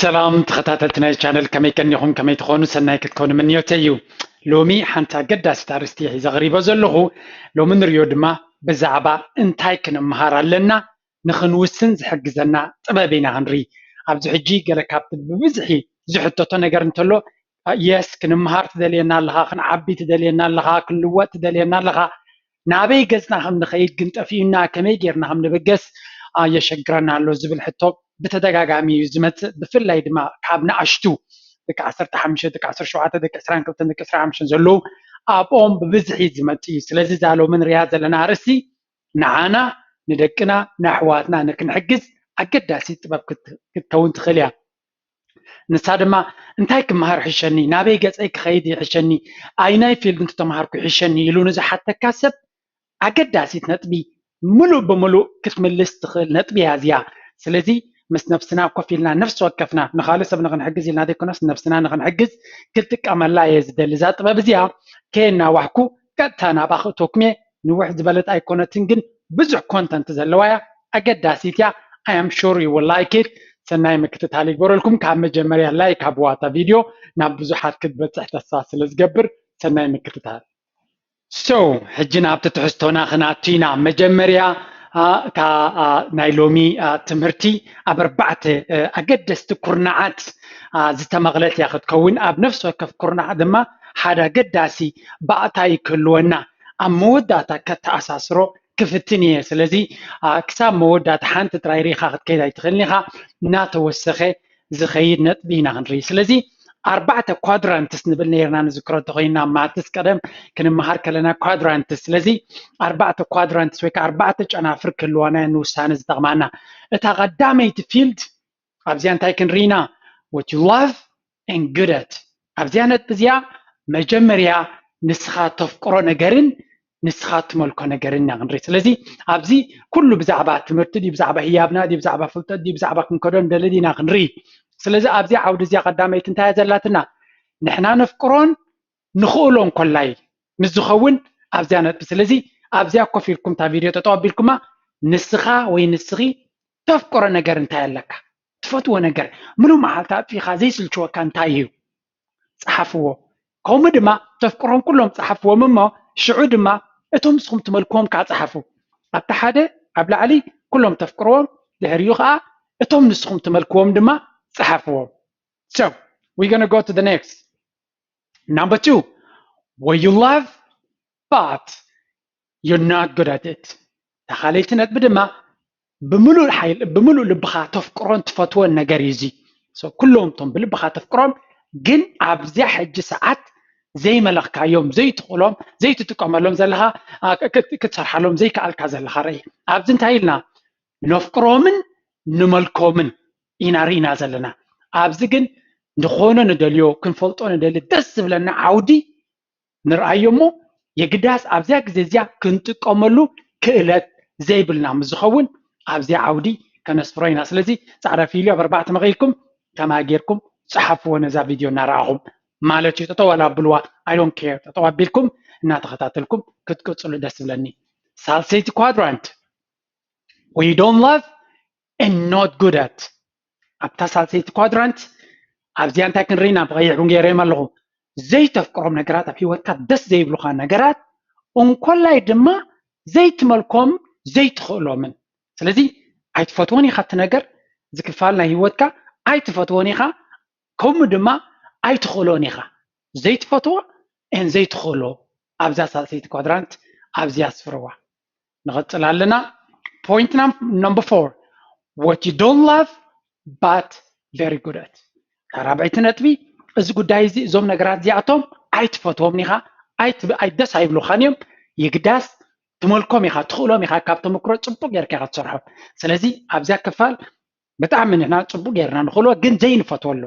ሰላም ተኸታተልቲ ናይ ቻነል፣ ከመይ ቀኒኹም? ከመይ ትኾኑ? ሰናይ ክትኮኑ ምንዮተይ እዩ። ሎሚ ሓንቲ ኣገዳሲት ኣርእስቲ ሒዘ ቀሪበ ዘለኹ። ሎሚ ንሪኦ ድማ ብዛዕባ እንታይ ክንምሃር ኣለና ንኽንውስን ዝሕግዘና ጥበብ ኢና ክንርኢ። ኣብዚ ሕጂ ገለ ካብቲ ብብዝሒ ዝሕተቶ ነገር እንተሎ፣ የስ፣ ክንምሃር ትደልየና ኣለኻ፣ ክንዓቢ ትደልየና ኣለኻ፣ ክንልወጥ ትደልየና ኣለኻ፣ ናበይ ገጽና ከም ንኸይድ ግን ጠፊኡና፣ ከመይ ጌርና ከም ንብገስ የሸግረና ኣሎ ዝብል ሕቶ ብተደጋጋሚ እዩ ዝመጽእ። ብፍላይ ድማ ካብ ንኣሽቱ ደቂ ዓሰርተ ሓሙሽተ፣ ደቂ ዓሰርተ ሸውዓተ፣ ደቂ ዕስራን ክልተን፣ ደቂ ዕስራን ሓሙሽተን ዘለዉ ኣብኦም ብብዝሒ ዝመጽእ እዩ። ስለዚ እዛ ሎሚ ንሪኣ ዘለና ኣርእስቲ ንዓና፣ ንደቅና፣ ንኣሕዋትና ንክንሕግዝ ኣገዳሲ ጥበብ ክት-፣ ክትከውን ትኽእል እያ። ንሳ ድማ እንታይ ክመሃር ይሕሸኒ፣ ናበይ ገጸይ ክኸይድ ይሕሸኒ፣ ኣይናይ ፊልድ እንተተምሃርኩ ይሕሸኒ ኢሉ ንዝሓተካ ሰብ ኣገዳሲት ነጥቢ፣ ምሉእ ብምሉእ ክትምልስ ትኽእል ነጥቢ እያ እዚኣ። ስለዚ ምስ ነብስና ኮፍ ኢልና፣ ነፍሲ ወከፍና ንኻልእ ሰብ ንኽንሕግዝ ኢልና ዘይኮነስ፣ ነብስና ንኽንሕግዝ ክጥቀመላ እየ ዝደሊ እዛ ጥበብ እዚኣ። ከየናዋሕኩ ቀጥታ ናብኣ ክእተወኩም እየ። ንውሕ ዝበለት ኣይኮነትን፣ ግን ብዙሕ ኮንተንት ዘለዋ እያ። ኣገዳሲት እያ። I am sure you will like it። ሰናይ ምክትታል ይግበረልኩም። ካብ መጀመርያ ላይክ ሃብዋ እታ ቪድዮ፣ ናብ ብዙሓት ክትበጽሕ ተስፋ ስለ ዝገብር ሰናይ ምክትታል። So፣ ሕጂ ናብቲ ትሕዝቶና ክነኣቱ ኢና። መጀመርያ፣ አ፣ እታ፣ አ፣ ናይ ሎሚ፣ አ፣ ትምህርቲ ኣብ ኣርባዕተ፣ አ፣ ኣገደስቲ ኩርናዓት፣ አ፣ ዝተመቕለት እያ ክትከውን። ኣብ ነፍሲ ወከፍ ኩርናዕ ድማ ሓደ ኣገዳሲ ባእታ ክህልወና፣ ኣብ መወዳእታ ከተኣሳስሮ ክፍትን እየ። ስለዚ፣ አ፣ ክሳብ መወዳእታ ሓንቲ ጥራይ ርኢኻ ክትከይድ ኣይትኽእልን ኢኻ። እናተወሰኸ ዝኸይድ ነጥቢ ኢና ክንርኢ። ስለዚ ኣርባዕተ ኳድራንትስ ንብል ነይርና፣ ንዝክሮ እንተኾይንና፣ ማትስ ቀደም ክንመሃር ከለና ኳድራንትስ። ስለዚ ኣርባዕተ ኳድራንትስ ወይ ከዓ ኣርባዕተ ጨናፍር ክህልዋና እየን ንውሳነ ዝጠቕማና። እታ ቀዳመይቲ ፊልድ ኣብዚኣ እንታይ ክንርኢ ኢና? What you love and good at። ኣብዚኣ ነጥቢ እዚኣ መጀመርያ ንስኻ ተፍቅሮ ነገርን ንስኻ ትመልኮ ነገርን ኢና ክንርኢ። ስለዚ ኣብዚ ኩሉ ብዛዕባ ትምህርቲ ድዩ፣ ብዛዕባ ህያብና ድዩ፣ ብዛዕባ ፍልጠት ድዩ፣ ብዛዕባ ክንከዶ ንደሊ ዲና ክንርኢ። ስለዚ ኣብዚ ዓውዲ እዚኣ ቀዳመይቲ እንታይ እያ ዘላትና? ንሕና ነፍቅሮን ንኽእሎን ኮላይ ምስ ዝኸውን ኣብዚኣ ነጥቢ። ስለዚ ኣብዚኣ ኮፍ ኢልኩም እታ ቪድዮ ጠጠው ኣቢልኩማ፣ ንስኻ ወይ ንስኺ ተፍቅሮ ነገር እንታይ ኣለካ? ትፈትዎ ነገር፣ ምሉእ መዓልቲ ኣጥፊኻ ዘይስልችወካ እንታይ እዩ? ጸሓፍዎ። ከምኡ ድማ ተፍቅሮም ኩሎም ጸሓፍዎም እሞ፣ ሽዑ ድማ እቶም ንስኹም ትመልክዎም ከዓ ጸሓፉ። ኣብቲ ሓደ ኣብ ላዕሊ ኩሎም ተፍቅርዎም፣ ድሕሪኡ ከዓ እቶም ንስኹም ትመልክዎም ድማ ጸሓፍዎም። So, we're gonna go to the next. Number two, what you love, but you're not good at it. እታ ካልኣይቲ ነጥቢ ድማ ብምሉእ ሓይል-፣ ብምሉእ ልብኻ ተፍቅሮን ትፈትዎን ነገር እዩ እዚ። So፣ ኩሎም እቶም ብልብኻ ተፍቅሮም ግን ኣብዚያ ሕጂ ሰዓት ዘይመለኽካዮም፣ ዘይትኽእሎም፣ ዘይትጥቀመሎም ዘለኻ፣ አ፣ ክ-፣ ክ-፣ ክትሰርሓሎም ዘይከኣልካ ዘለኻ ርእ። ኣብዚ እንታይ ኢልና? ነፍቅሮምን ንመልኮምን ኢና ርኢና ዘለና። ኣብዚ ግን ንኾኖ ንደልዮ፣ ክንፈልጦ ንደሊ፣ ደስ ዝብለና ዓውዲ ንርኣዮ እሞ፣ የግዳስ ኣብዚያ ግዜ እዚኣ ክንጥቀመሉ ክእለት ዘይብልና ምስ ዝኸውን ኣብዚያ ዓውዲ ከነስፍሮ ኢና። ስለዚ ጻዕዳ ፊልዩ ኣብ ኣርባዕተ መቒልኩም ከማይ ጌርኩም ጸሓፍዎ ነዛ ቪድዮ እናረኣኹም ማለት እዩ። ጠጠው ዋላ ኣብልዋ፣ I don't care። ጠጠው ኣቢልኩም እናተኸታተልኩም ክትቅጽሉ ደስ ዝብለኒ። ሳልሰይቲ ኳድራንት፣ what you don't love and not good at። ኣብታ ሳልሰይቲ ኳድራንት ኣብዚኣ እንታይ ክንርኢ ኢና? ብቐይሕ እውን ገይረዮም ኣለኹ። ዘይተፍቅሮም ነገራት፣ ኣብ ህይወትካ ደስ ዘይብሉኻ ነገራት፣ እንኮላይ ድማ ዘይትመልኮም ዘይትኽእሎምን። ስለዚ ኣይትፈትዎን ኢኻ እቲ ነገር፣ እዚ ክፋል ናይ ህይወትካ ኣይትፈትዎን ኢኻ፣ ከምኡ ድማ ኣይትኽእሎን ኢኻ። ዘይትፈትዎ and ዘይትኽእሎ ኣብዛ ሳልሰይቲ ኳድራንት ኣብዚኣ ኣስፍርዋ። ንቐጽል ኣለና። Point num-, number four, what you don't love but very good at። እታ ራብዐይቲ ነጥቢ፣ እዚ ጉዳይ እዚ፣ እዞም ነገራት እዚኣቶም ኣይትፈትዎም ኢኻ፣ ኣይት-፣ ኣይ-፣ ደስ ኣይብሉኻን እዮም። የግዳስ ትመልኮም ኢኻ፣ ትኽእሎም ኢኻ፣ ካብ ተመክሮ ጽቡቕ ጌርካ ኢኻ ትሰርሖም። ስለዚ ኣብዚኣ ክፋል ብጣዕሚ ንሕና ጽቡቕ ጌርና ንኽእሎ ግን ዘይንፈትዎ ኣሎ።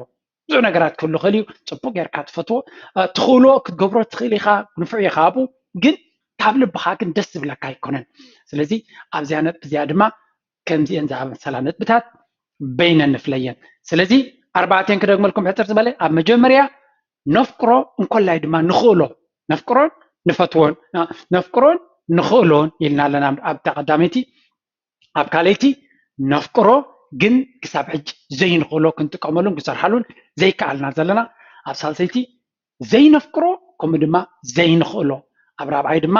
ብዙሕ ነገራት ክህሉ ይኽእል እዩ። ጽቡቕ ጌርካ ትፈትዎ፣ እ፣ ትኽእሎ ክትገብሮ ትኽእል ኢኻ፣ ንፉዕ ኢኻ ኣብኡ፣ ግን ካብ ልብኻ ግን ደስ ዝብለካ ኣይኮነን። ስለዚ ኣብዚኣ ነጥቢ እዚኣ ድማ ከምዚአን ዝኣመሰላ ነጥብታት በይነን ንፍለየን። ስለዚ ኣርባዕተን ክደግመልኩም ሕጽር ዝበለ፣ ኣብ መጀመርያ ነፍቅሮ እንኮላይ ድማ ንኽእሎ፣ ነፍቅሮን ንፈትዎን፣ እ፣ ነፍቅሮን ንኽእሎን ኢልና ኣለና ኣብታ ቀዳመይቲ። ኣብ ካልኣይቲ ነፍቅሮ ግን ክሳብ ሕጂ ዘይንኽእሎ ክንጥቀመሉን ክንሰርሓሉን ዘይከኣልና ዘለና። ኣብ ሳልሰይቲ ዘይነፍቅሮ ከምኡ ድማ ዘይንኽእሎ፣ ኣብ ራብዓይ ድማ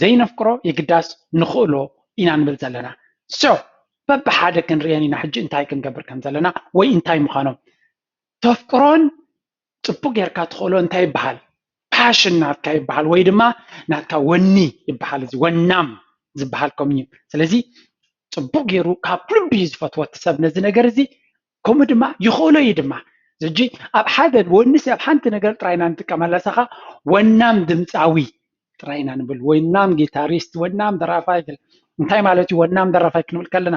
ዘይነፍቅሮ የግዳስ ንኽእሎ ኢና ንብል ዘለና። So በብሓደ ክንርእየን ኢና ሕጂ እንታይ ክንገብር ከም ዘለና ወይ እንታይ ምዃኖም። ተፍቅሮን ጽቡቅ ጌርካ ትኽእሎ እንታይ ይበሃል? ፓሽን ናትካ ይበሃል ወይ ድማ ናትካ ወኒ ይበሃል። እዚ ወናም ዝበሃል ከምኡ እዩ። ስለዚ ጽቡቅ ገይሩ ካብ ልቢ እዩ ዝፈትዎ እቲ ሰብ ነዚ ነገር እዚ፣ ከምኡ ድማ ይኽእሎ እዩ ድማ። ሕጂ ኣብ ሓደ ወንሲ ኣብ ሓንቲ ነገር ጥራይ ኢና ንጥቀመላ፣ ሳኻ ወናም ድምፃዊ ጥራይ ኢና ንብል፣ ወናም ጊታሪስት፣ ወናም ደራፋይ። እንታይ ማለት እዩ ወናም ደራፋይ ክንብል ከለና?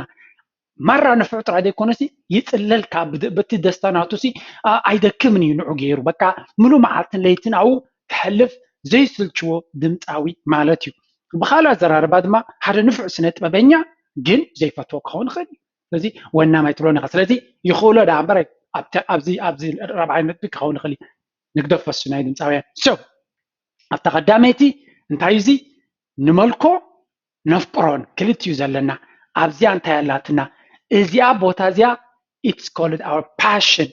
ማራ ንፉዕ ጥራይ ዘይኮነሲ ይጽለልካ፣ ብድ- በቲ ደስታ ናቱሲ ኣ- ኣይደክምን እዩ ንዑ ገይሩ። በቃ ምሉእ መዓልትን ለይትን ኣብኡ ክሕልፍ ዘይስልችዎ ድምፃዊ ማለት እዩ። ብኻልእ ኣዘራርባ ድማ ሓደ ንፉዕ ስነ ጥበበኛ ግን ዘይፈትዎ ክኸውን ይኽእል እዩ። ስለዚ ወናም ኣይትብሎን ኢኻ። ስለዚ ይኽእሎ ደኣ እምበር ኣብቲ- ኣብዚ ኣብዚ ራብዓይ ነጥቢ ክኸውን ይኽእል እዩ። ንግደፎ እሱ ናይ ድምፃውያን። So ኣብታ ቀዳመይቲ እንታይ እዩ እዚ? ንመልኮ ነፍቅሮን ክልቲኡ ዘለና። ኣብዚኣ እንታይ ኣላትና? እዚኣ ቦታ እዚኣ it's called our passion።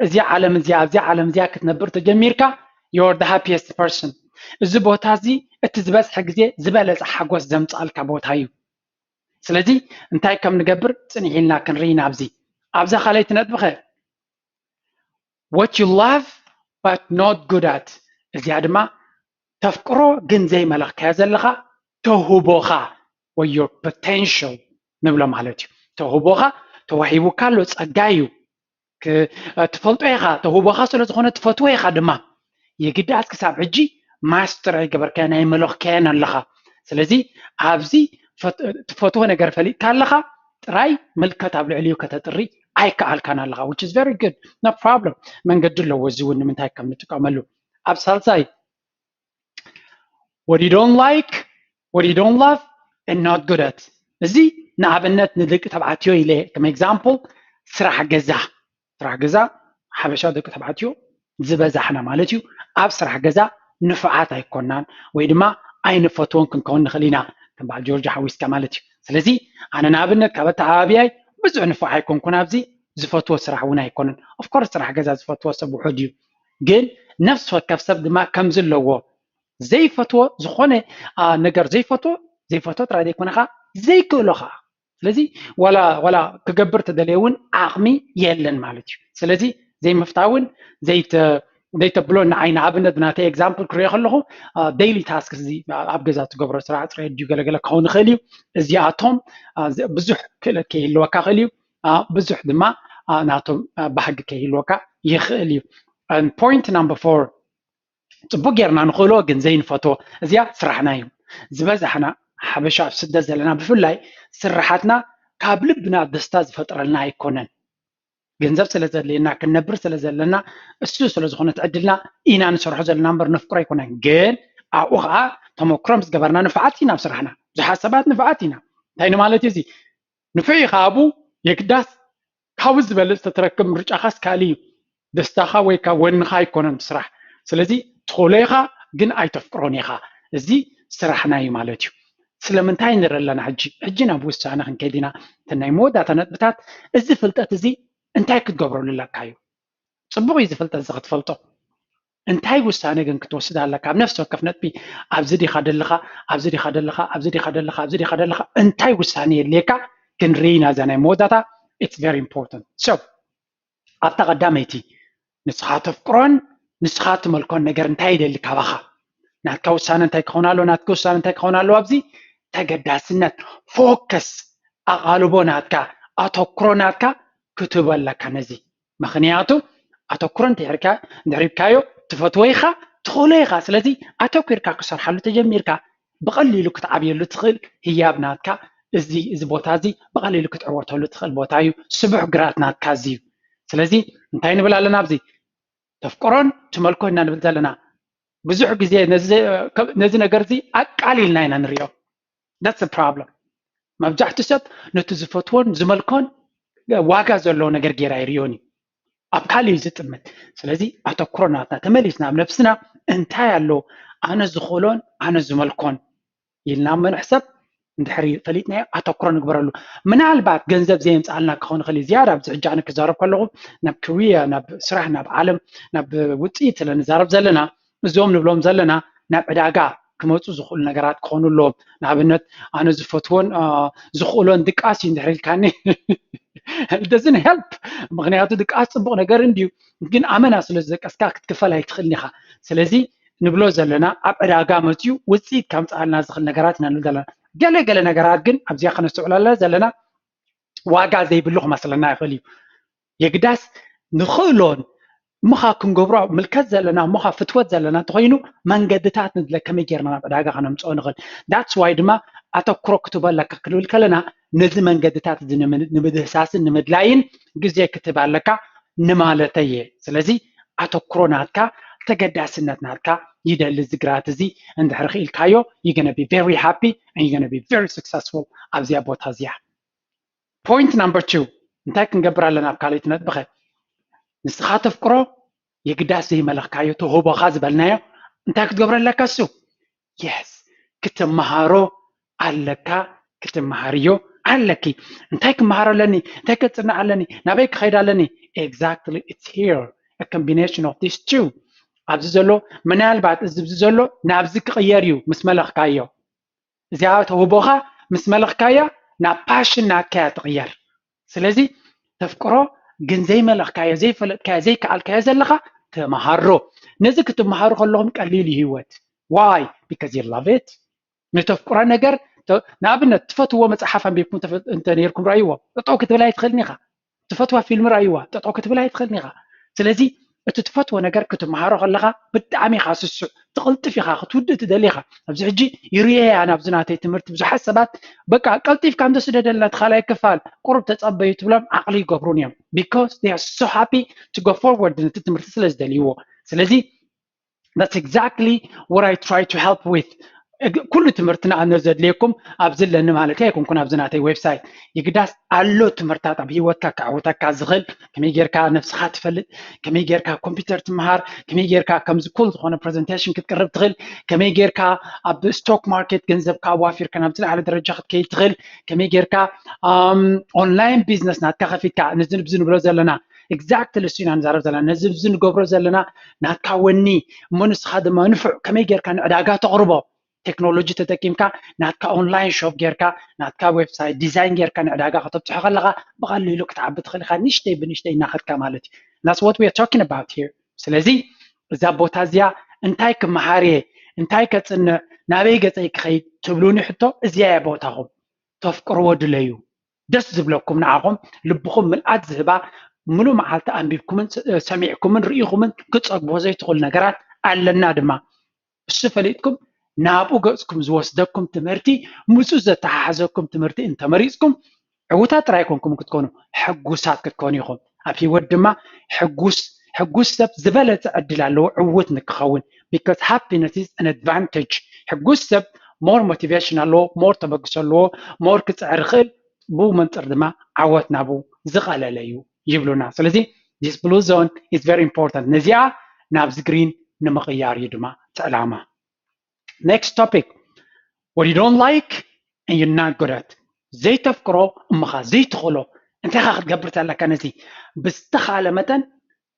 እዚኣ ዓለም እዚኣ ኣብዚኣ ዓለም እዚኣ ክትነብር ተጀሚርካ you're the happiest person። እዚ ቦታ እዚ እቲ ዝበዝሐ ግዜ ዝበለፀ ሓጎስ ዘምፅኣልካ ቦታ እዩ። ስለዚ እንታይ ከም ንገብር ፅንሕ ኢልና ክንርኢ ኢና። ኣብዚ ኣብዛ ካልኣይቲ ነጥብኸ what you love but not good at፣ እዚኣ ድማ ተፍቅሮ ግን ዘይመለኽካዮ ዘለኻ ተውህቦኻ ወይ your potential ንብሎ ማለት እዩ። ተውህቦኻ ተዋሂቡካ ኣሎ፣ ፀጋ እዩ። ክ- ትፈልጦ ኢኻ፣ ተውህቦኻ ስለ ዝኾነ ትፈትዎ ኢኻ ድማ። የግዳስ ክሳብ ሕጂ ማስተር ኣይገበርካዮን ኣይመለኽካዮን ኣለኻ። ስለዚ ኣብዚ ፈት- ትፈትዎ ነገር ፈሊጥካ ኣለኻ ጥራይ ምልከት ኣብ ልዕሊኡ ከተጥሪ ኣይከኣልካን ኣለኻ፣ which is very good, no problem። መንገዲ ኣለዎ እዚ እውን ንምንታይ ከም ንጥቀመሉ። ኣብ ሳልሳይ what you don't like, what you don't love and not good at። እዚ ንኣብነት ንደቂ ተባዕትዮ ኢለ ከም example ስራሕ ገዛ፣ ስራሕ ገዛ ሓበሻ ደቂ ተባዕትዮ ዝበዛሕና ማለት እዩ። ኣብ ስራሕ ገዛ ንፉዓት ኣይኮናን ወይ ድማ ኣይንፈትዎን ክንከውን ንኽእል ኢና፣ ከም በዓል ጆርጆ ሓዊስካ ማለት እዩ። ስለዚ ኣነ ንኣብነት ካብ ኣተዓባብያይ ብዙሕ ንፉዕ ኣይኮንኩን፣ ኣብዚ ዝፈትዎ ስራሕ እውን ኣይኮነን። Of course ስራሕ ገዛ ዝፈትዎ ሰብ ውሑድ እዩ፣ ግን ነፍሲ ወከፍ ሰብ ድማ ከም ዘለዎ ዘይፈትዎ ዝኾነ ኣ፣ ነገር ዘይፈትዎ ዘይፈትዎ ጥራይ ዘይኮነ ከዓ ዘይክእሎ ከዓ። ስለዚ ዋላ ዋላ ክገብር ተደለየ እውን ዓቕሚ የለን ማለት እዩ። ስለዚ ዘይምፍታውን ዘይተ ዘይተብሎ ንዓይ ንኣብነት ናተይ example ክሪኦ ከለኹ daily task እዚ ኣብ ገዛ ትገብሮ ስራሕ ፅሬት ድዩ ገለገለ ክኸውን ይኽእል እዩ። እዚኣቶም ኣ፣ ዝ- ብዙሕ ክእለት ከይህልወካ ይኽእል እዩ። ኣ፣ ብዙሕ ድማ ኣ፣ ናቶም ኣ፣ ባህጊ ከይህልወካ ይኽእል እዩ። And point number four ፅቡቅ ጌርና ንኽእሎ ግን ዘይንፈትዎ፣ እዚኣ ስራሕና እዩ። ዝበዛሕና ሓበሻ ኣብ ስደት ዘለና ብፍላይ ስራሓትና ካብ ልብና ደስታ ዝፈጥረልና ኣይኮነን። ገንዘብ ስለ ዘድልየና ክንነብር ስለ ዘለና እሱ ስለ ዝኾነ እቲ ዕድልና ኢና ንሰርሖ ዘለና እምበር ነፍቅሮ ኣይኮነን። ግን ኣብኡ ከዓ ተመክሮ ምስ ገበርና ንፍዓት ኢና ኣብ ስራሕና። ብዙሓት ሰባት ንፍዓት ኢና። እንታይ ንማለት እዩ እዚ? ንፍዕ ኢኻ ኣብኡ የግዳስ ካብኡ ዝበልፅ ተትረክብ ምርጫኻስ ካልእ እዩ። ደስታኻ ወይ ካብ ወንኻ ኣይኮነን ስራሕ። ስለዚ ትኽእሎ ኢኻ ግን ኣይተፍቅሮን ኢኻ። እዚ ስራሕና እዩ ማለት እዩ። ስለምንታይ ንርኢ ኣለና ሕጂ? ሕጂ ናብ ውሳነ ክንከይድ ኢና። እቲ ናይ መወዳእታ ነጥብታት፣ እዚ ፍልጠት እዚ እንታይ ክትገብረሉ ኣለካ እዩ? ፅቡቕ እዩ እዚ ፍልጠት እዚ ክትፈልጦ። እንታይ ውሳነ ግን ክትወስድ ኣለካ? ኣብ ነፍሲ ወከፍ ነጥቢ ኣብዚ ዲኻ ደለኻ፣ ኣብዚ ዲኻ ደለኻ፣ ኣብዚ ዲኻ ደለኻ፣ ኣብዚ ዲኻ ደለኻ፣ እንታይ ውሳነ የድልየካ? ክንርኢ ኢና እዛ ናይ መወዳእታ። It's very important። So ኣብታ ቀዳመይቲ ንስኻ ተፍቅሮን ንስኻ ትመልኮን ነገር እንታይ ይደሊ ካባኻ? ናትካ ውሳነ እንታይ ክኸውን ኣለዎ? ናትካ ውሳነ እንታይ ክኸውን ኣለዎ? ኣብዚ ተገዳስነት፣ ፎከስ፣ ኣቓልቦ ናትካ፣ ኣተኩሮ ናትካ ክትህቦ ኣለካ ነዚ። ምኽንያቱ ኣተኩሮ እንድሕርካ እንድሕሪብካዮ ትፈትዎ ኢኻ፣ ትኽእሎ ኢኻ። ስለዚ ኣተኩርካ ክሰርሓሉ ተጀሚርካ ብቐሊሉ ክትዓብየሉ ትኽእል ህያብ ናትካ። እዚ እዚ ቦታ እዚ ብቐሊሉ ክትዕወተሉ ትኽእል ቦታ እዩ። ስቡሕ ግራት ናትካ እዚ እዩ። ስለዚ እንታይ ንብል ኣለና ኣብዚ? ተፍቅሮን ትመልኮ ኢና ንብል ዘለና። ብዙሕ ግዜ ነዚ ነዚ ነገር እዚ ኣቃሊልና ኢና ንሪኦ። That's the problem። መብዛሕትኡ ሰብ ነቲ ዝፈትዎን ዝመልኮን ዋጋ ዘለዎ ነገር ገይሩ ኣይሪኦን እዩ። ኣብ ካልእ እዩ ዝጥምት። ስለዚ ኣተኩሮ ናትና ተመሊስና ኣብ ነብስና እንታይ ኣሎ ኣነ ዝኽእሎን ኣነ ዝመልኮን ኢልና እሞ ንሕሰብ። እንድሕሪ ፈሊጥናዮ ኣተኩሮ ንግበረሉ። ምናልባት ገንዘብ ዘየምፅኣልና ክኸውን ይኽእል እዩ። ዝያዳ ኣብዚ ሕጂ ኣነ ክዛረብ ከለኹ ናብ ክሪያ፣ ናብ ስራሕ፣ ናብ ዓለም፣ ናብ ውፅኢት ስለ ንዛረብ ዘለና፣ እዞም ንብሎም ዘለና ናብ ዕዳጋ ክመፁ ዝኽእሉ ነገራት ክኾኑ ኣለዎም። ንኣብነት ኣነ ዝፈትዎን ዝኽእሎን ድቃስ እዩ እንድሕር ኢልካኒ፣ doesn't help። ምክንያቱ ድቃስ ፅቡቕ ነገር እንድዩ፣ ግን ኣመና ስለ ዝደቀስካ ክትክፈል ኣይትኽእልን ኢኻ። ስለዚ ንብሎ ዘለና ኣብ ዕዳጋ መፅዩ ውፅኢት ከምፅኣልና ዝኽእል ነገራት ኢና ንብል ዘለና። ገለ ገለ ነገራት ግን ኣብዚኣ ከነስተውዕላላ ዘለና ዋጋ ዘይብሉ ክመስለና ይኽእል እዩ። የግዳስ ንኽእሎን እሞኻ ክንገብሮ ምልከት ዘለና፣ እሞኻ ፍትወት ዘለና እንተኾይኑ መንገድታት ንድለ ከመይ ጌርና ናብ ዕዳጋ ከነምፅኦ ንኽእል። That's why ድማ ኣተኩሮ ክትበለካ ክንብል ከለና ነዚ መንገድታት እዚ ንምድህሳስን ንምድላይን ግዜ ክትህብ ኣለካ ንማለተይ እየ። ስለዚ ኣተኩሮ ናትካ፣ ተገዳስነት ናትካ ይደሊ እዚ ግራት እዚ። እንድሕር ክኢልካዮ you gonna be very happy and you gonna be very successful ኣብዚኣ ቦታ እዚኣ። Point number two እንታይ ክንገብር ኣለና ኣብ ካልኣይቲ ነጥብኸ? ንስኻ ተፍቅሮ የግዳስ ዘይመለኽካዮ ተውህቦኻ ዝበልናዮ እንታይ ክትገብሮ ኣለካ? እሱ yes ክትመሃሮ ኣለካ፣ ክትመሃርዮ ኣለኪ። እንታይ ክመሃሮ ኣለኒ? እንታይ ከፅንዕ ኣለኒ? ናበይ ክኸይድ ኣለኒ? Exactly, it's here, a combination of these two። ኣብዚ ዘሎ ምናልባት እዚ ኣብዚ ዘሎ ናብዚ ክቕየር እዩ ምስ መለኽካዮ። እዚኣ ተውህቦኻ ምስ መለኽካያ ናብ ፓሽን ናትካያ ትቕየር። ስለዚ ተፍቅሮ ግን ዘይመለኽካዮ፣ ዘይፈለጥካዮ፣ ዘይከኣልካዮ ዘለኻ ተመሃሮ። ነዚ ክትመሃሩ ከለኹም ቀሊል እዩ ህይወት። Why? Because you love it። ንተፍቅሮ ነገር ንኣብነት ትፈትዎ መፅሓፍ ኣንቢብኩም እንተ ነርኩም ረእይዎ ጠጠው ክትብል ኣይትኽእልን ኢኻ። ትፈትዋ ፊልም ረእይዋ ጠጠው ክትብል ኣይትኽእልን ኢኻ። ስለዚ እቲ ትፈትዎ ነገር ክትመሃሮ ከለኻ ብጣዕሚ ኢኻ ስሱዕ፣ ትቕልጥፍ ኢኻ፣ ክትውድእ ትደሊ ኢኻ። ኣብዚ ሕጂ ይርእየያ ናብዚ ናተይ ትምህርቲ ብዙሓት ሰባት በቃ ቀልጢፍካ እንተስደደልና እቲ ካልኣይ ክፋል ቁሩብ ተጸበዩ ትብሎም ዓቕሊ ይገብሩን እዮም። Because they are so happy to go forward ነቲ ትምህርቲ ስለ ዝደልይዎ። ስለዚ that's exactly what I try to help with። ኩሉ ትምህርቲ ንኣብነት ዘድልየኩም ኣብዚ ኣለኒ ማለት ኣይኮንኩን። ኣብዚ ናተይ ዌብሳይት የግዳስ ኣሎ ትምህርታት ኣብ ህይወትካ ከዕውተካ ዝኽእል፣ ከመይ ጌርካ ነብስኻ ትፈልጥ፣ ከመይ ጌርካ ኮምፒውተር ትምሃር፣ ከመይ ጌርካ ከምዚ ኩል ዝኾነ ፕሬዘንቴሽን ክትቅርብ ትኽእል፣ ከመይ ጌርካ ኣብ ስቶክ ማርኬት ገንዘብካ ኣዋፊርካ ናብ ዝለዓለ ደረጃ ክትከይድ ትኽእል፣ ከመይ ጌርካ ኦንላይን ቢዝነስ ናትካ ከፊትካ፣ ነዚ ንብዚ ንብሎ ዘለና exactly እሱ ኢና ንዛረብ ዘለና። ነዚ ብዚ ንገብሮ ዘለና ናትካ ወኒ እሞ ንስኻ ድማ ንፉዕ ከመይ ጌርካ ንዕዳጋ ተቕርቦ፣ ቴክኖሎጂ ተጠቂምካ ናትካ ኦንላይን ሾፕ ጌርካ ናትካ ዌብሳይት ዲዛይን ጌርካ ንዕዳጋ ከተብፅሖ ከለኻ ብቐሊሉ ክትዓቢ ትኽእል ኢኻ። ንእሽተይ ብንእሽተይ እናኸድካ ማለት እዩ። That's what we are talking about here። ስለዚ እዛ ቦታ እዚኣ እንታይ ክመሃር እየ፣ እንታይ ከፅንዕ፣ ናበይ ገፀይ ክኸይድ ትብሉኒ ሕቶ እዚኣ እያ ቦታኹም። ተፍቅርዎ ድለዩ። ደስ ዝብለኩም ንዓኹም ልብኹም ምልኣት ዝህባ ምሉእ መዓልቲ ኣንቢብኩምን ሰሚዕኩምን ርኢኹምን ክትፀግቦ ዘይትኽእሉ ነገራት ኣለና ድማ። እሱ ፈሊጥኩም ናብኡ ገፅኩም ዝወስደኩም ትምህርቲ ምስኡ ዘተሓሕዘኩም ትምህርቲ እንተመሪፅኩም ዕውታት ጥራይ ኣይኮንኩም ክትኮኑ ሕጉሳት ክትኮኑ ኢኹም። ኣብ ህይወት ድማ ሕጉስ ሕጉስ ሰብ ዝበለፀ ዕድል ኣለዎ ዕውት ንክኸውን። Because happiness is an advantage። ሕጉስ ሰብ more motivation ኣለዎ፣ more ተበግሶ ኣለዎ፣ more ክፅዕር ይኽእል፣ ብኡ መንፅር ድማ ዓወት ናብኡ ዝቐለለ እዩ ይብሉና። ስለዚ this blue zone is very important። ነዚኣ ናብዚ ግሪን ንምቕያር እዩ ድማ እቲ ዕላማ። Next topic, what you don't like and you're not good at። ዘይተፍቅሮ እምኻ ዘይትኽእሎ እንታይ ኻ ክትገብር ኣለካ? ነዚ ብዝተኻለ መጠን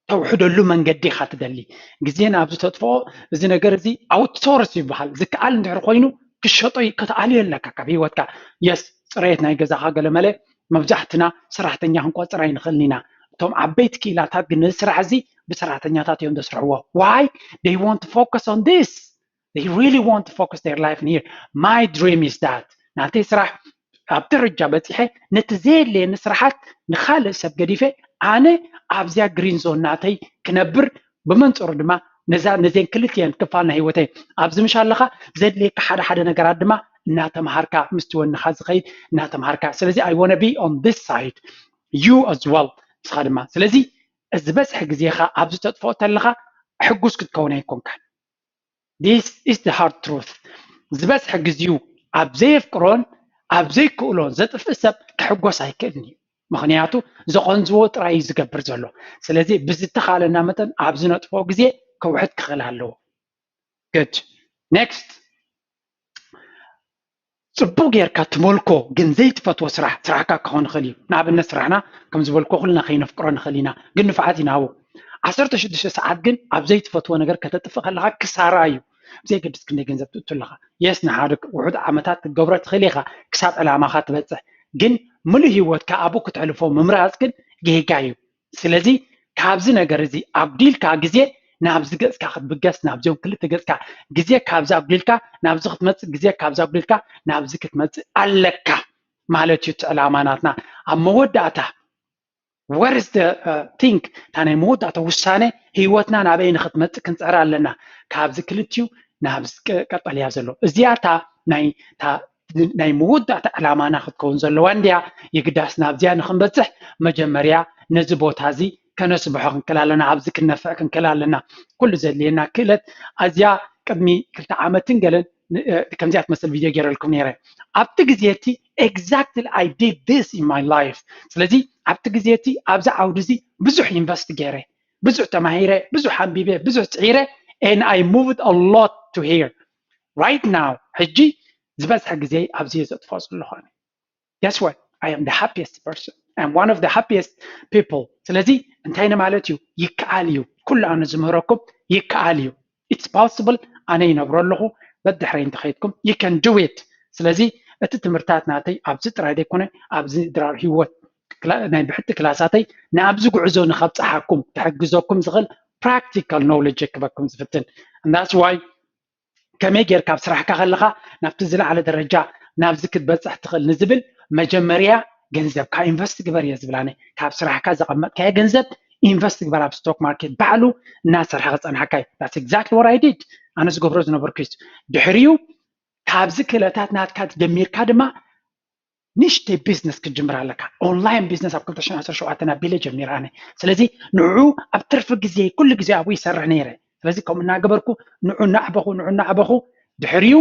ተውሕደሉ መንገዲ ኢኻ ትደሊ። ግዜ ንኣብዚ ተጥፍኦ። እዚ ነገር እዚ ኣውትሶርስ ይበሃል። ዝከኣል እንድሕር ኮይኑ ክሸጦ ከተኣልዮ ኣለካ ካብ ህይወትካ። የስ ፅሬት ናይ ገዛኻ ገለ መለ መብዛሕትና ሰራሕተኛ ክንቆፅር ኣይንኽእልን ኢና። እቶም ዓበይቲ ክኢላታት ግን ነዚ ስራሕ እዚ ብሰራሕተኛታት እዮም ዘስርሕዎ። Why? They want to focus on this. They really want to focus their life in here. My dream is that ናተይ ስራሕ ኣብ ደረጃ በፂሐ ነቲ ዘየድለየኒ ስራሓት ንኻልእ ሰብ ገዲፈ ኣነ ኣብዚያ ግሪን ዞን ናተይ ክነብር ብመንፅሩ ድማ ነዛ ነዘን ክልቲኤን ክፋል ናይ ህይወተይ ኣብዚ ምሽ ኣለኻ ዘድልየካ ሓደ ሓደ ነገራት ድማ እናተምሃርካ ምስቲ ወንኻ ዝኸይድ እናተምሃርካ። ስለዚ I wanna be on this side, you as well። ንስኻ ድማ ስለዚ ዝበዝሐ ግዜኻ ኣብዚ ተጥፍኦ ተለኻ ሕጉስ ክትከውን ኣይኮንካን። This is the hard truth። ዝበዝሐ ግዜኡ ኣብ ዘየፍቅሮን ኣብ ዘይክእሎን ዘጥፍእ ሰብ ክሕጎስ ኣይክእልን እዩ። ምኽንያቱ ዘቐንዝዎ ጥራይ እዩ ዝገብር ዘሎ። ስለዚ ብዝተኻለና መጠን ኣብ ዝነጥፍኦ ግዜ ከውሕድ ክኽእል ኣለዎ። Good. Next. ጽቡቕ ጌርካ ትመልኮ ግን ዘይትፈትዎ ስራሕ ስራሕካ ክኸውን ይኽእል እዩ። ንኣብነት ስራሕና ከም ዝበልኮ ኩልና ከይነፍቅሮ ንኽእል ኢና፣ ግን ንፍዓት ይንሃቦ። ዓሰርተ ሽዱሽተ ሰዓት ግን ኣብ ዘይትፈትዎ ነገር ከተጥፍእ ከለኻ ክሳራ እዩ። ብዘየገድስ ክንደይ ገንዘብ ትእቱ ኣለኻ። የስ ንሓደ ውሑድ ዓመታት ክትገብሮ ትኽእል ኢኻ ክሳብ ዕላማኻ ትበጽሕ፣ ግን ምሉእ ህይወትካ ኣብኡ ክተሕልፎ ምምራጽ ግን ጌጋ እዩ። ስለዚ ካብዚ ነገር እዚ ኣጉዲልካ ግዜ ናብዚ ገጽካ ክትብገስ፣ ናብዚኦም ክልተ ገጽካ ግዜ ካብዚ ኣጉዲልካ ናብዚ ክትመጽእ፣ ግዜ ካብዚ ኣጉዲልካ ናብዚ ክትመጽእ ኣለካ ማለት እዩ። እቲ ዕላማ ናትና ኣብ መወዳእታ ወርስ ቲንክ እታ ናይ መወዳእታ ውሳነ ህይወትና ናበይ ንክትመጽእ ክንጸራ ኣለና። ካብዚ ክልቲኡ ናብዚ ቀጠልያ ዘሎ እዚኣ እታ ናይ ናይ መወዳእታ ዕላማና ክትከውን ዘለዋ እንድያ። የግዳስ ናብዚኣ ንክንበፅሕ መጀመርያ ነዚ ቦታ እዚ ከነስብሖ ክንክእል ኣለና። ኣብዚ ክነፍዕ ክንክእል ኣለና። ኩሉ ዘድልየና ክእለት ኣዚኣ ቅድሚ ክልተ ዓመትን ገለን ከምዚኣ ትመስል ቪድዮ ገይረልኩም ነይረ። ኣብቲ ግዜ እቲ exactly I did this in my life። ስለዚ ኣብቲ ግዜ እቲ ኣብዚ ዓውዲ እዚ ብዙሕ ኢንቨስት ገይረ፣ ብዙሕ ተማሂረ፣ ብዙሕ ኣንቢበ፣ ብዙሕ ፅዒረ and I moved a lot to here. Right now ሕጂ ዝበዝሐ ግዜ ኣብዚ እየ ዘጥፍኦ ዘለኹ። Guess what? I am the happiest person. I am one of the happiest people. ስለዚ እንታይ ንማለት እዩ? ይከኣል እዩ። ኩሉ ኣነ ዝምህረኩም ይከኣል እዩ። It's possible። ኣነ ይነብሮ ኣለኹ። በድሕረይ እንተኸይድኩም you can do it። ስለዚ እቲ ትምህርታት ናተይ ኣብዚ ጥራይ ዘይኮነ ኣብዚ ድራር ህይወት ናይ ብሕቲ ክላሳተይ ናብዚ ጉዕዞ ንኸብፅሓኩም ክሕግዘኩም ዝኽእል practical knowledge ክበኩም ዝፍትን። And that's why ከመይ ጌርካ ኣብ ስራሕካ ከለኻ ናብቲ ዝለዓለ ደረጃ ናብዚ ክትበፅሕ ትኽእል ንዝብል መጀመርያ ገንዘብካ ኢንቨስት ግበር እየ ዝብል ኣነ። ካብ ስራሕካ ዘቐመጥካዮ ገንዘብ ኢንቨስት ግበር ኣብ ስቶክ ማርኬት ባዕሉ እናሰርሐ ክፀንሓካ እዩ። That's exactly what I did። ኣነ ዝገብሮ ዝነበርኩ እዩ። ድሕሪኡ ካብዚ ክእለታት ናትካ ጀሚርካ ድማ ንእሽተይ ቢዝነስ ክትጅምር ኣለካ። ኦንላይን ቢዝነስ ኣብ ክልተ ሽሕን ዓሰርተ ሸውዓተን ኣቢለ ጀሚረ ኣነ። ስለዚ ንዑ ኣብ ትርፊ ግዜ ኩሉ ግዜ ኣብኡ ይሰርሕ ነይረ። ስለዚ ከምኡ እናገበርኩ ንዑ እናዕበኹ ንዑ እናዕበኹ ድሕሪኡ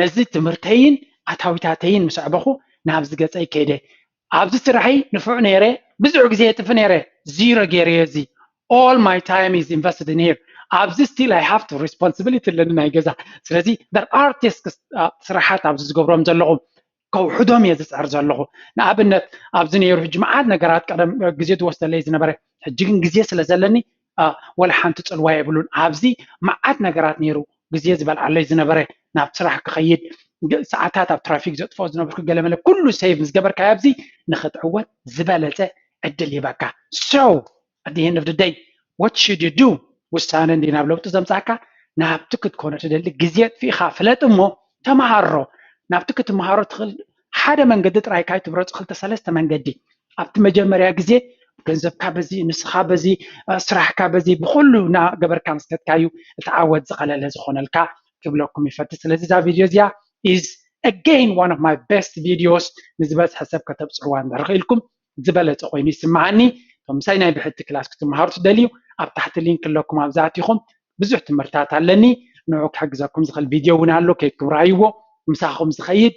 ነዚ ትምህርተይን ኣታዊታተይን ምስ ኣዕበኹ ናብዚ ገፀይ ከይደ። ኣብዚ ስራሐይ ንፉዕ ነይረ፣ ብዙሕ ግዜ የጥፊ ነይረ። ዚሮ ገይረዮ እዚ all my time is invested in here። ኣብዚ still I have to responsibility ኣለኒ ናይ ገዛ። ስለዚ there are tasks ስራሓት ኣብዚ ዝገብሮም ዘለኹ ከውሕዶም እየ ዝፅዕር ዘለኹ። ንኣብነት ኣብዚ ነይሩ ሕጂ መዓት ነገራት ቀደም ግዜ ዝወስደለይ ዝነበረ ሕጂ ግን ግዜ ስለ ዘለኒ ወላ ሓንቲ ፅልዋ የብሉን። ኣብዚ መዓት ነገራት ነይሩ ግዜ ዝበልዓለይ ዝነበረ ናብ ስራሕ ክኸይድ ሰዓታት ኣብ ትራፊክ ዘጥፍኦ ዝነበርኩ ገለመለ ኩሉ ሴቭ ምስ ገበርካዮ ኣብዚ ንክትዕወት ዝበለፀ ዕድል ይበካ። So at the end of the day what should you do? ውሳነ እንዲ ናብ ለውጢ ዘምፃካ ናብቲ ክትኮኖ ትደሊ ግዜ ኣጥፊእኻ ፍለጥ እሞ ተመሃሮ። ናብቲ ክትመሃሮ ትኽእል ሓደ መንገዲ ጥራይ ካይ ትምረፁ ክልተ ሰለስተ መንገዲ ኣብቲ መጀመርያ ግዜ ገንዘብካ በዚ ንስኻ በዚ ስራሕካ በዚ ብኩሉ እናገበርካ ምስ ከድካዩ እቲ ዓወት ዝቐለለ ዝኾነልካ ክብለኩም ይፈቲ። ስለዚ እዛ ቪድዮ እዚኣ is again one of my best videos ንዝበዝሐ ሰብ ከተብፅሕዋ እንድሕር ክኢልኩም ዝበለፀ ኮይኑ ይስምዓኒ። እቶም ምሳይ ናይ ብሕቲ ክላስ ክትመሃሩ ትደልዩ ኣብ ታሕቲ ሊንክ ኣለኩም ኣብዛ ኣቲኹም ብዙሕ ትምህርታት ኣለኒ ንዑ ክሕግዘኩም ዝኽእል ቪድዮ እውን ኣሎ ከይድኩም ረኣይዎ ምሳኹም ዝኸይድ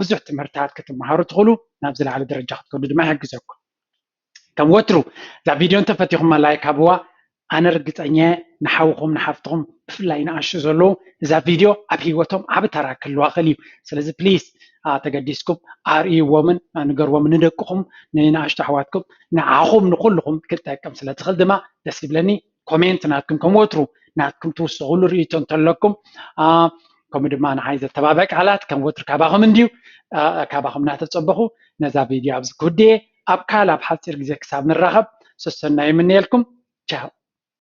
ብዙሕ ትምህርታት ክትመሃሩ ትኽእሉ ናብ ዝለዓለ ደረጃ ክትከዱ ድማ ይሕግዘኩም። ከም ወትሩ እዛ ቪድዮ እንተፈቲኹማ ላይክ ሃብዋ። ኣነ ርግፀኛ ንሓውኹም ንሓፍትኹም ብፍላይ ንኣሽቱ ዘለዉ እዛ ቪድዮ ኣብ ህይወቶም ዓብ ተራ ክህልዋ ክእል እዩ። ስለዚ ፕሊስ ተገዲስኩም ኣርእይዎምን ንገርዎም ንደቅኹም ንንኣሽቱ ኣሕዋትኩም ንዓኹም ንኩልኹም ክጠቅም ስለ ትኽእል ድማ ደስ ይብለኒ። ኮሜንት ናትኩም ከም ወትሩ ናትኩም ትውስኹሉ ርእይቶ እንተለኩም ከምኡ ድማ ንዓይ ዘተባበ ቃላት ከም ወትሩ ካባኹም እንድዩ። ካባኹም እናተፀበኹ ነዛ ቪድዮ ኣብዚ ክውድየ ኣብ ካል ኣብ ሓፂር ግዜ ክሳብ ንራኸብ ሰሰና ይምነየልኩም። ቻው።